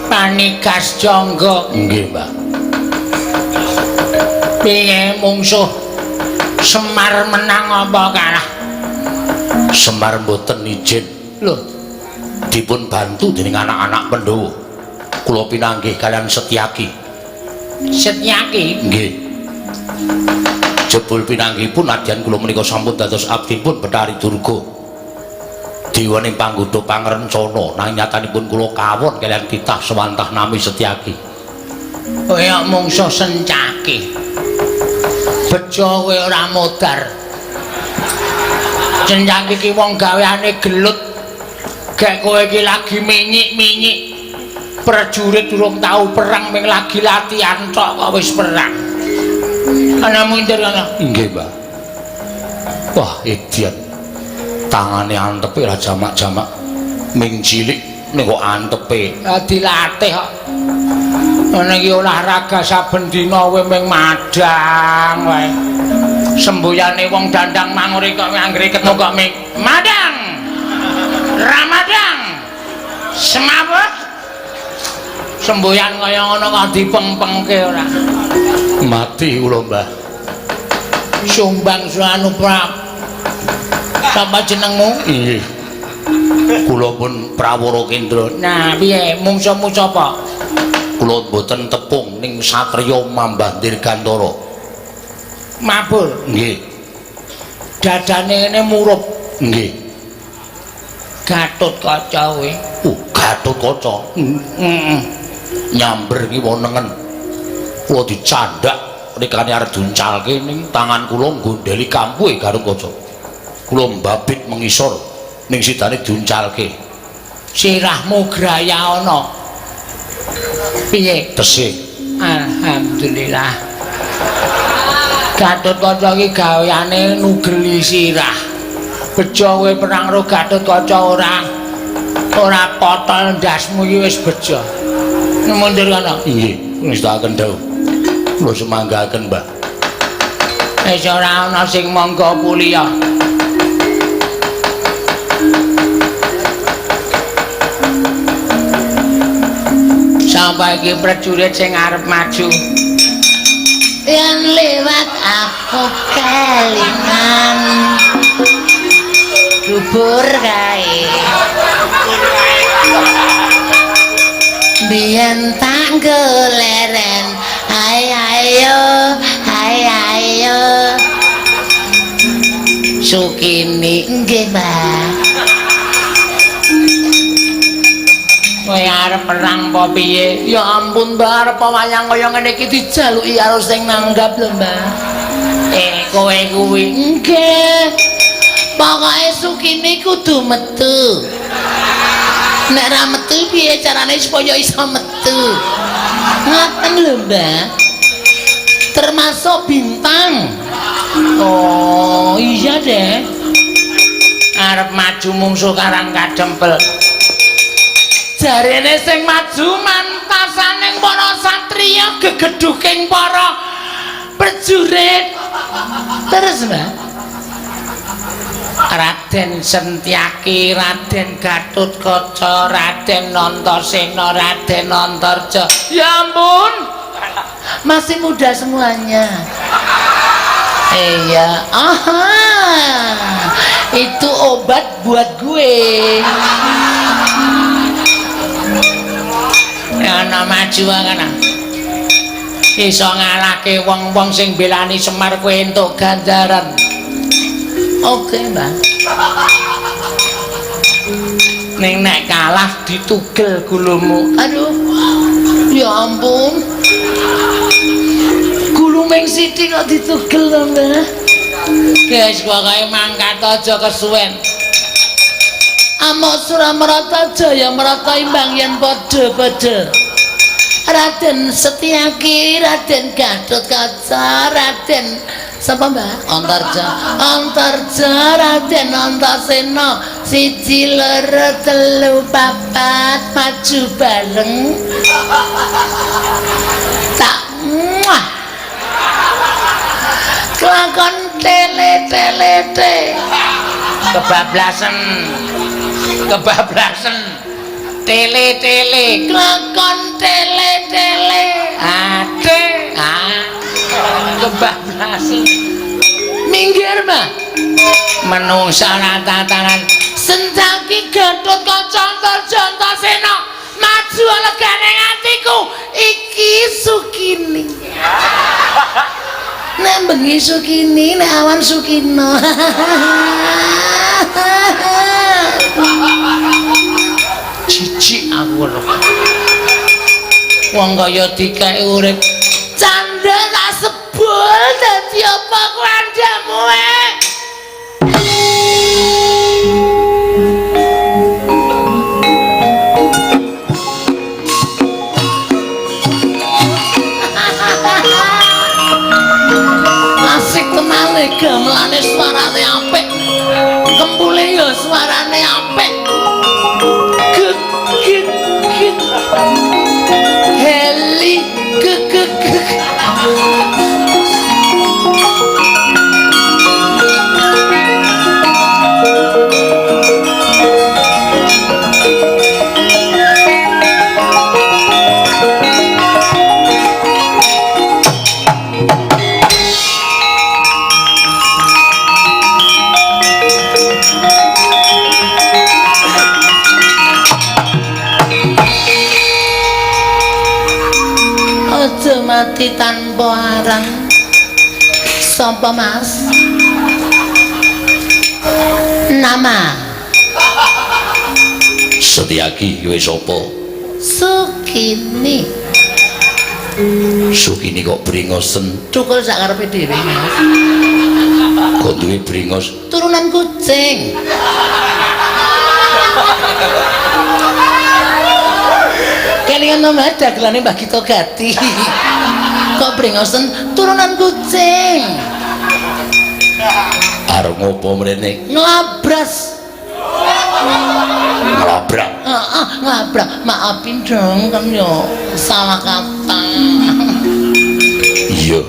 Panikas Jangga. Nggih, Mbah. Piye mungsuh Semar menang apa kalah? Semar mboten ijin. Lho, dipun bantu dening anak-anak Pandhawa. Kula pinanggih kaliyan Setyaki. Setyaki? Nggih. Jebul pinanggihipun nadyan kula menika sampun dados abdipun Bathari Durga. Dewaning panggodha pangrencana nanging nyatanipun kula kawon kaliyan titah sewantah nami Setyaki. Kaya mungsuh Sencaki. Bejo kowe ora modar. Sencaki ki wong gaweane gelut. Gek kowe iki lagi minyik-minyik. Prajurit durung tau perang ming lagi latihan tok kok wis perang. Ana mundur ana. Nggih, Mbah. Wah, edian. Tangane antepe ra jamak-jamak. Ming cilik ning kok antepe. Dilatih kok. Ana iki olahraga saben dina kowe ming madang wae. Semboyane wong dandang mangure kok anggere ketemu kok ming madang. Ramadang. Semaput. Semboyan kaya ngono kok dipengpengke ora. Mati kula, Mbah. Sumbang anu prap. Sapa jenengmu? Nggih. Kula pun Prawara Kendra. Nah, piye mungsuhmu sapa? Kula mboten tepung ning satriya Mambah Dirgantara. Mabur. Nggih. Dadane ngene murup. Nggih. Gatotkaca kowe. Gatotkaca. Heeh. Nyamber ki wonengen. Kula dicandak rikane arep diuncalke ning tangan kula nggondheli kampuhe Gatotkaca. Kula mbabit mengisor ning sidane diuncalke. Sirahmu graya ana. Piye? Tesih. Alhamdulillah. Gatotkaca iki gaweane nugeli sirah. Bejo kowe perang karo Gatotkaca ora ora potol ndasmu iki wis bejo. Mundur kono. Nggih, ngestakaken dawuh. Kula semanggaken, Mbah. Wis ora ana sing mangga kuliah. Sampai iki prajurit sing arep maju. Yen lewat aku kelingan dubur kae. Biyen tak goleren, hai ayo, hai ayo. Sukini nggih, Mbah. Kowe arep perang apa piye? Ya ampun, Mbah, arep wayang kaya ngene iki dijaluki karo sing nanggap lho, Mbah. Kowe kuwi nggih. Pokoke Sukini kudu metu. Nek ra metu piye carane supaya iso metu? Ngaten lho, Mbah. Termasuk bintang. Oh, iya deh. Arep maju mungsuh Karang Kadempel. Jarene sing maju mantasaning para satriya gegedhuking para prajurit. Terus, Mbak. Raden Sentyaki, Raden Gatotkaca, Raden Antasena, Raden Antarja. Ya ampun. Masih muda semuanya. Iya, aha. Itu obat buat gue. Ana maju kana. Iso ngalahke wong-wong sing belani Semar kowe entuk ganjaran. Oke, Mbak. Ning nek kalah ditugel gulumu. Aduh. Ya ampun. Gulu ming sithik kok ditugel to, Mbak. Guys, pokoke mangkat aja kesuwen. Amok Suramarata Jaya Marata imbang yen padha-padha. Raden Setyaki, Raden Gatotkaca, Raden sapa, Mbak? Antarja. Antarja, Raden Antasena. 1 2 3 4 maju bareng. Tak muah. Kelakon tele tele te. Kebablasan. Kebablasan. Tele tele. Kelakon tele tele. Ate. Ah. Kebablasan. Minggir, Mbak. Menungsa tatanan. Sencaki Gatotkaca Antarja Antasena. Maju legane atiku. Iki Sukini. Nek bengi Sukini, nek awan Sukino. Jijik aku lho. Wong kaya dikek urip. Canda tak sebul dadi apa kuandamu eh? Asik tenan gamelane suarane apik. Kempule ya suarane apik. Gek gek gek. Heli gek gek gek. Aja mati tanpa arang. Sapa, Mas? Nama Setyaki kowe sapa? Sukini. Sukini kok bringosen? Cukul sak karepe dhewe, Mas. Kok duwe bringos? Turunan kucing. Kelingan to, Mas, dagelane Mbah Gito Gati. Kok bringosen turunan kucing. Arep ngopo mrene? Nglabras. Nglabrak. Heeh, nglabrak. Maafin dong kan yo salah kata. Iya.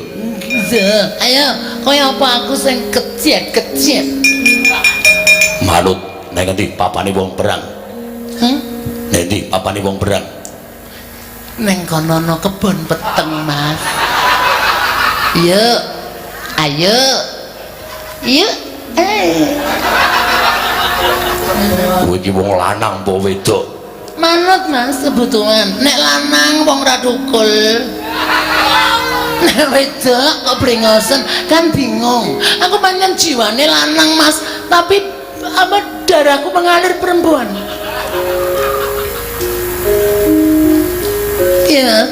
Iya. Ayo, kaya apa aku sing kejet-kejet. Manut nang ngendi papane wong perang? Nang endi papane wong perang? Neng kono ana kebon peteng, Mas. Yuk. Ayo. Yuk. Kowe iki wong lanang apa wedok? Manut, Mas, kebutuhan. Nek lanang wong ra tukul. Nek wedok kok brengosen kan bingung. Aku pancen jiwane lanang, Mas, tapi apa darahku mengalir perempuan. Iya.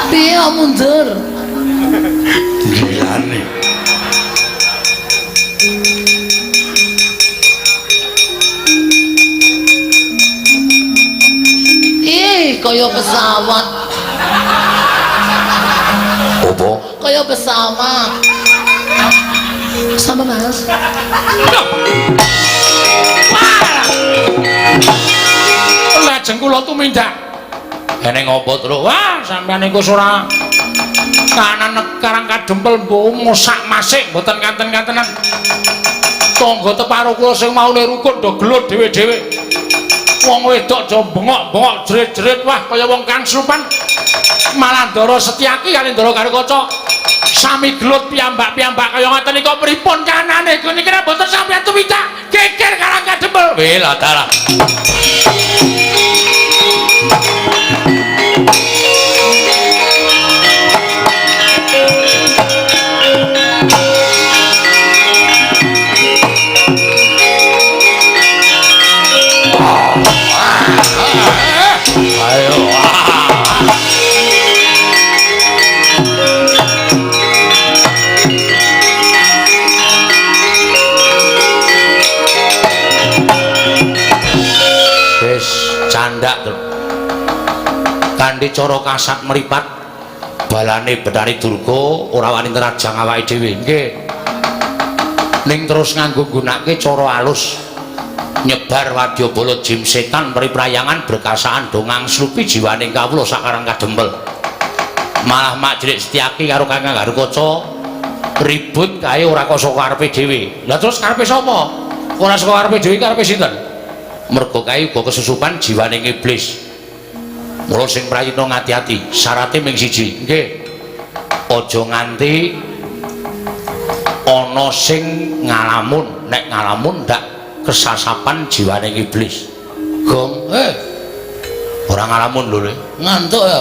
Piye mundur? Gilane. Ih, kaya pesawat. Apa? Kaya pesawat. Sama, Mas. Wah. Ajeng kula tumindak. Eneng apa, Truk? Wah, sampeyan iku ora kanan Karang Kadempel mbok mosak masik mboten kanten-kantenan. Tangga teparo kula sing maune rukun do gelut dhewe-dhewe. Wong wedok do bengok-bengok jerit-jerit wah kaya wong kangsupan. Malah Ndara Setyaki kali Ndara Garukaca sami gelut piyambak-piyambak kaya ngaten nika pripun kanane niki nek mboten sampeyan tumindak geger Karang Kadempel. Weh lah dalah. Ayo. Wis candak to. Kanthi cara kasat mripat balane Bathari Durga ora wani nerajang awake dhewe. Nggih. Ning terus nganggo nggunakake cara alus. Nyebar wadyabala jim setan priprayangan berkasaan do ngangslupi jiwaning kawula sakarang Kadempel. Malah Mak Cilik Setyaki karo Kakang Garukaca ribut kae ora kok saka karepe dhewe. Lah terus karepe sapa? Ora saka karepe dhewe karepe sinten? Mergo kae uga kesusupan jiwaning iblis. Mula sing prayitna ngati-ati, syarate ming siji. Nggih. Aja nganti ana sing ngalamun, nek ngalamun ndak kesasapan jiwaning iblis. Gong, ora ngalamun lho, Le. Ngantuk ya.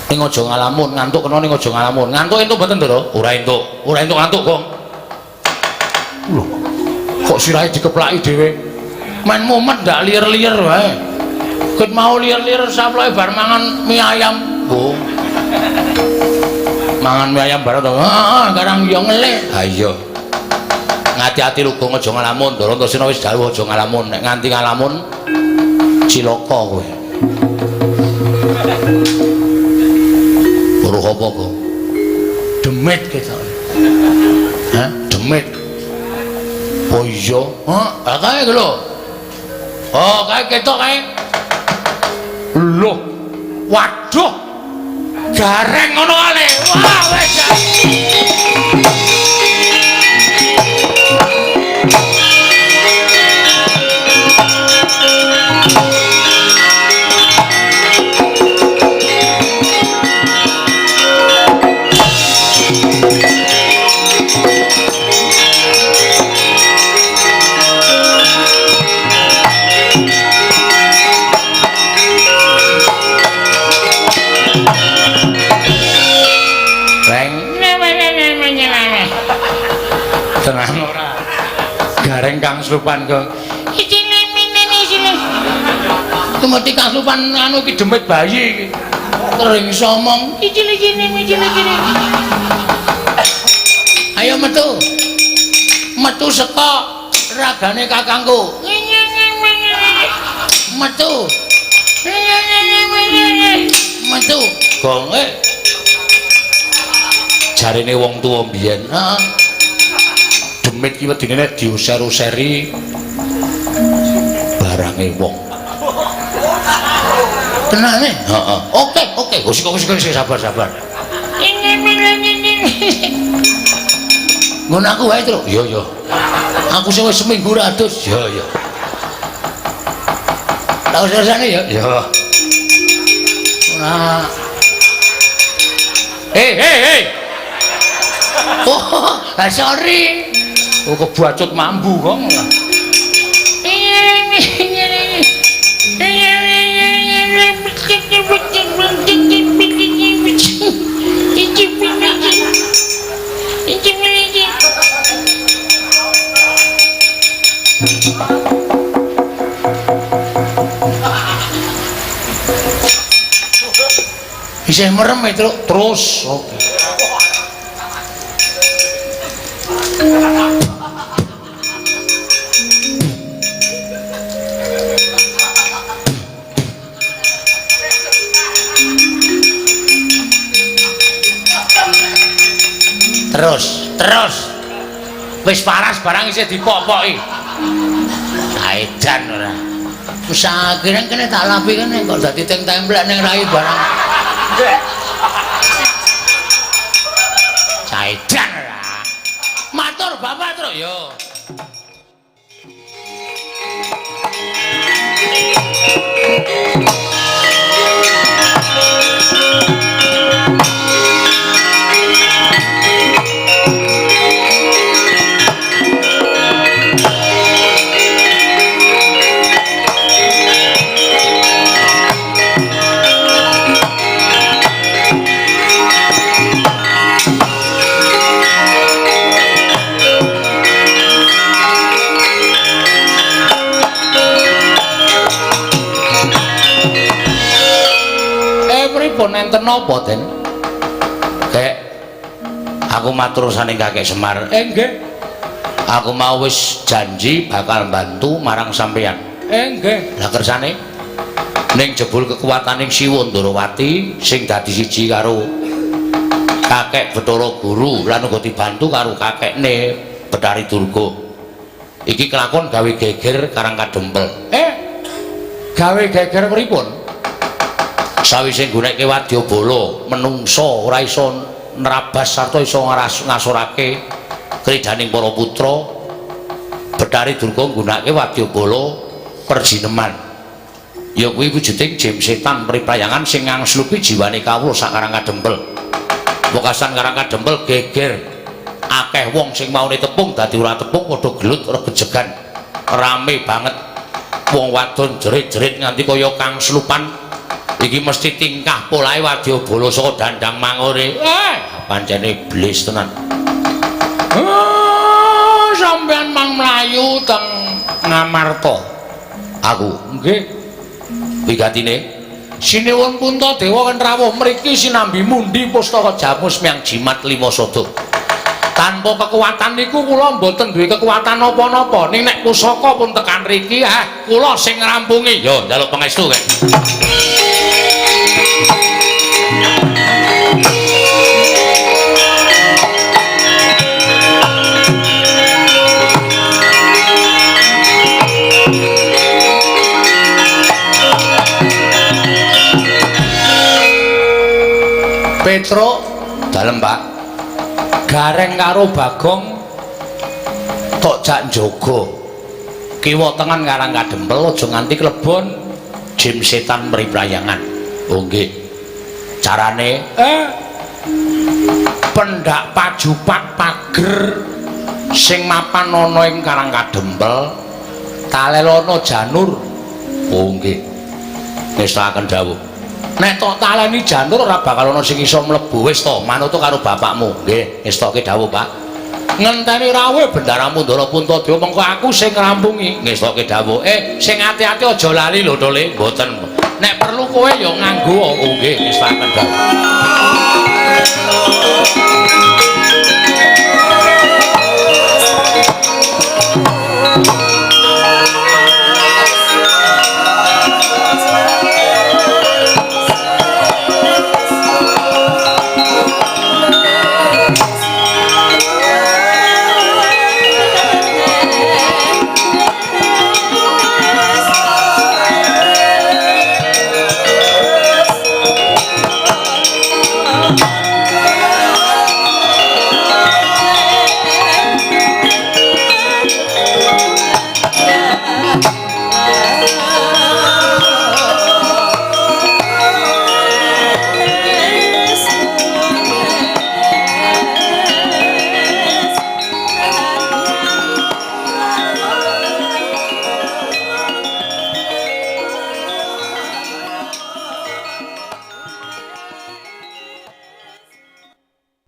Ning aja ngalamun, ngantuk kena ning aja ngalamun. Ngantuk entuk mboten, Ndara? Ora entuk. Ora entuk ngantuk, Gong. Lho, kok sirahe dikeplaki dhewe? Main mumet ndak liar-liar wae. Ket mau liar-liar saploke bar mangan mie ayam. Oh. Mangan mie ayam bareng to. Heeh, karang yo ngelih. Ha iya. Ngati-ati lho Gong, aja ngalamun. Ndara Antasena wis dawuh aja ngalamun. Nek nganti ngalamun cilaka kowe. Weruh apa, Gong? Demit ketok. Hah? Demit. Oh iya. Hah, kae lho. Oh, kae ketok kae. Loh. Waduh. Gareng ngono ale. Wah, wis. Tenang ora. Gareng kang slupan kok. Isine minene isine. Tumeti kang slupan anu iki demit bayi iki. Kering somong. Isine isine isine isine. Ayo metu. Metu saka ragane kakangku. Metu. Metu. Gonge. Jarene wong tuwa mbiyen. Heeh. Demit ki wedine nek diuser-useri barange wong. Tenane? Heeh. Oke, oke. Wis kok sabar-sabar. Ngono aku wae, Truk. Iya, iya. Aku sing wis seminggu ra adus. Iya, iya. Tak usah-usahne ya. Iya. Ora. Hei, hei, hei. Oh, sorry. Oh, kebacut mambu kok. Isih merem ya, Truk. Terus. Oke. Terus, terus. Wis paras barang isih dipopoki. Edan ora. Sakireng kene tak lapi kene kok dadi teng templek ning rai barang. Caidan ora. Matur Bapak Truk yo. Pripun enten napa, Den? Kek, aku matur saning Kakek Semar. Nggih. Aku mau wis janji bakal bantu marang sampeyan. Nggih. Lah kersane ning jebul kekuataning Siwa Ndorowati sing dadi siji karo Kakek Bathara Guru lan uga dibantu karo kakekne Bathari Durga. Iki kelakon gawe geger Karang Kadempel. Gawe geger pripun? Sawise nggunekke wadyabala menungsa ora iso nerabas sarta iso ngasorake kridaning para putra, Bathari Durga nggunakake wadyabala perjineman. Ya kuwi wujuding jim setan priprayangan sing ngangslupi jiwane kawula sak Karang Kadempel. Wekasan Karang Kadempel geger, akeh wong sing maune tepung dadi ora tepung, padha gelut regejegan, rame banget. Wong wadon jerit-jerit nganti kaya kangslupan. Iki mesti tingkah polahe wadyabala saka dandang mangore. Pancene iblis tenan. Sampeyan mang mlayu teng Ngamarta. Aku nggih. Wigatine Sinuwun Puntadewa kan rawuh mriki sinambi mundi pustaka jamus miang jimat lima sada. Tanpa kekuatan niku kula mboten duwe kekuatan napa-napa. Ning nek pusaka pun tekan riki, kula sing ngrampungi. Yo njaluk pangestu kek. Petruk dalem Pak. Gareng karo Bagong tok jak njaga kiwa tengen Karang Kadempel aja nganti klebon jim setan mriprayangan. Oh nggih. Carane pendak pajupat pager sing mapan ana ing Karang Kadempel talelono janur. Oh nggih. Ngestakaken dawuh. Nek tok taleni janur ora bakal ana sing iso mlebu. Wis to, manut karo bapakmu. Nggih, ngestoke dawuh, Pak. Ngenteni rawuh Bendaramu Ndara Puntadewa mengko aku sing ngrampungi. Ngestoke dawuh. Sing ati-ati aja lali lho, Tole. Mboten. Nek perlu kowe ya nganggo. Oh nggih, ngestakaken